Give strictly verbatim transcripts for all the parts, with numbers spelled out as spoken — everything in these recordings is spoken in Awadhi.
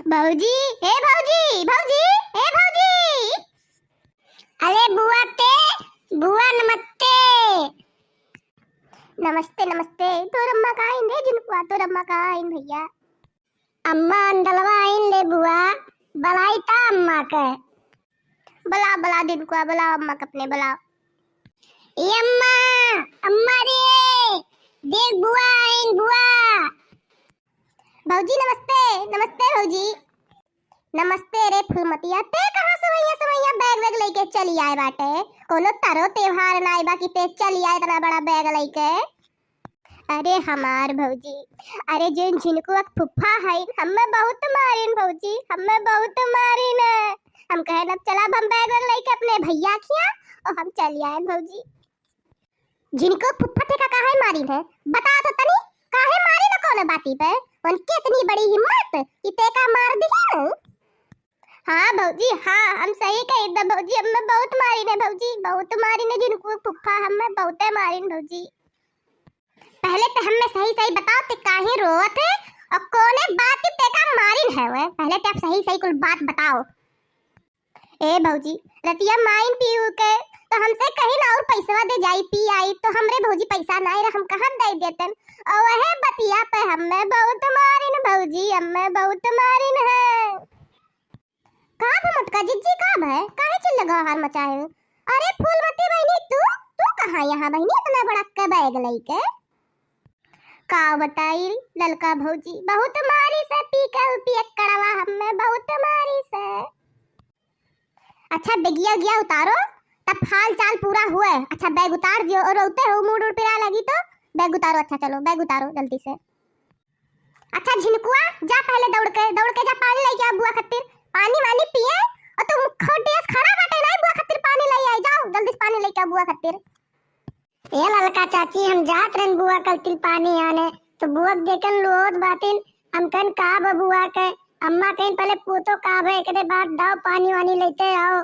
भौजी, ए भौजी, भौजी, ए भौजी। अरे बुआ ते, बुआ नमस्ते। नमस्ते, नमस्ते। तोर अम्मा कहाँ आइन रे जिनकुआ, तोर अम्मा कहाँ आइन भैया? अम्मा अंदलवा आइन ले बुआ, बलाई ता अम्मा के। बला, बला जिनकुआ, बला अम्मा के अपने, बला। ए अम्मा, अम्मा रे, देख बुआ आइन बुआ। भौजी नमस्ते, नमस्ते भौजी। नमस्ते रे फूलमतिया, ते कहाँ सवैया सवैया बैग वैग लइके चली आए बाटे? कोनो तरो त्योहार नाई बा कि ते चली आए इतना बड़ा बैग लइके? अरे हमार भौजी, अरे जिन झिनकुआ के फुफ्फा हईन, हम्मे बहुत मारिन भौजी, हम्मे बहुत मारिन। हम कहे अब चला हम बैग वैग लइके अपने भैया खिया और हम चली आए भौजी। झिनकुआ फुफ्फा ते का काहे मारिन है? बता तो तनी, काहे मारिन है कौन बाती पे? उनके इतनी बड़ी हिम्मत कि ते का मार दिहिन? हाँ भौजी, हाँ, हम सही कही त भौजी, हम्मे बहुत मारिन है भौजी, बहुत मारिन है झिनकुआ फुफ्फा, हम्मे बहुते मारिन भौजी। पहले ते हम्मे सही सही बताओ ते काहे रोवत है और कौने बात की ते का मारिन है वे? पहले ते आप सही सही कुल बात बताओ। ए भौजी, रतिया माइन पीऊ के तो हमसे कहिन और पैसवा दे जाई पी आई, तो हमरे भौजी पैसा नाई रह, हम कहाँ दे देतन? और वहे बतिया पे हम्मे बहुत मारिन भौजी, हम्मे बहुत मारिन है। का भा मोटका जिज्जी, का भा? काहे चिल्ला हार मचाए हो? अरे फूलमती बहिनी, तू, तू कहाँ यहाँ बहिनी इतना बड़ा के बैग लइके? का बताई ललका भौजी, बहुत मारिस है पी के उ पियक्कड़वा हम्मे, बहुत मारिस है। अच्छा, बेगिया उगिया उतारो, तब हाल चाल पूरा हुए। अच्छा, बैग उतार दियो, और रोते हो, मूड उड़ पिरा लगी तो बैग उतारो। अच्छा, चलो, बैग उतारो जल्दी से। अच्छा, झिनकुआ, जा पहले दौड़ के, दौड़ के जा, पानी लेके आ बुआ खातिर, पानी वानी पिए, और तू मुखौटे से खड़ा बाटे, नहीं बुआ खातिर पानी ले आई, जाओ, जल्दी से पानी लेके आ बुआ खातिर। ए ललका चाची, हम जात रहन बुआ कलतिल पानी आने, तो बुआ के देखन लोत बातिन, हम कहन का बा बुआ के, अम्मा कहन पहले पूतो का बा, एकरे बाद दाओ पानी वानी लेते आओ।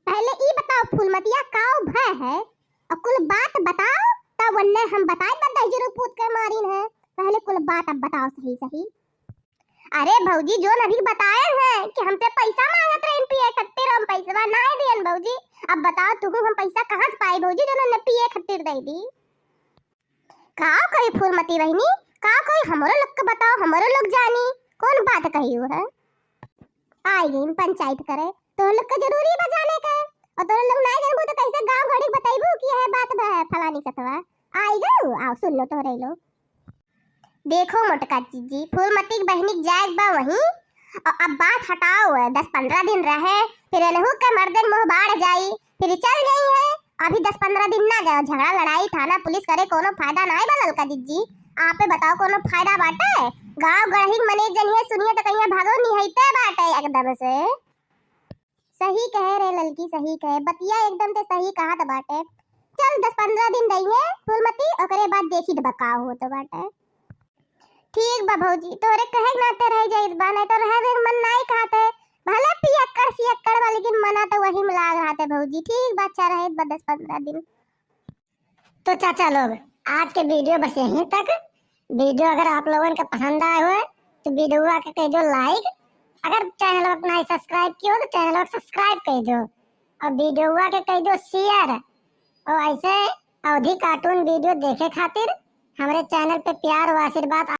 पहले ई बताओ फूलमतिया, काव भय है? और कुल बात बताओ, तब वन्ने हम बताए बा दहिजरू पूत के मारिन है। पहले कुल बात अब बताओ सही सही। अरे भौजी, जोन अभी बताए हैं कि हमसे पैसा मांगत रहिन पिए खातिर, हम पैसवा नाय दियन भौजी। अब बताओ तुहू, हम पैसा कहाँ से पाई भौजी, जोन उन्हें पिए खातिर दे दी? का कही फूलमती बहिनी, का कही, हमरो लोग के बताओ, हमरो लोग जानी, कौन बात कही हो है? आई गई पंचायत करे, तो लोग के जरूरी बा जाने के, और तो लोग नाय जानबू तो कैसे गांव घड़ी बताइबू कि यह बात बा है फलानी सतवा? आई गऊ, आओ सुन लो तोहरे लोग। देखो मोटका जीजी, फूलमती के बहिनी के जाए के बा वहीं, और अब बात हटाओ, दस पन्द्रह दिन रहे, फिर एनहू के मर्दे के मुंह बाढ़ जाई, फिर चल गई है। अभी दस पन्द्रह दिन ना गए, झगड़ा लड़ाई थाना पुलिस करे कोनो फायदा नाय बा ललका जीजी। आपे बताओ कोनो फायदा बाटे? गांव गढ़ी के मने जनिए सुनिए तो कहिए भागो निहैते बाटे एकदम से। सही कहे रे ललकी, सही कहे, बतिया एकदम ते सही कहत बाटे। चल दस पन्द्रह दिन रहिए फूलमती, ओकरे बाद देखी त बा का होत बाटे। ठीक बा भौजी, तोहरे कहे के नाते रह जाइत बा, नहीं तो रहे के मन नाई कहत है। भले पियक्कड़ सियक्कड़ बा, लेकिन मना तो वही में लाग रहत है भौजी। ठीक बा, अच्छा रहे बा दस पन्द्रह दिन। तो चाचा लोग, आज के video बस यहीं तक। Video अगर आप लोगन के पसंद आए होए तो video के कह दो like, अगर channel को नहीं subscribe किए हो तो channel को subscribe कर दो, और video के कह दो share, और ऐसे अवधी cartoon video देखे खातिर हमरे channel पे प्यार और आशीर्वाद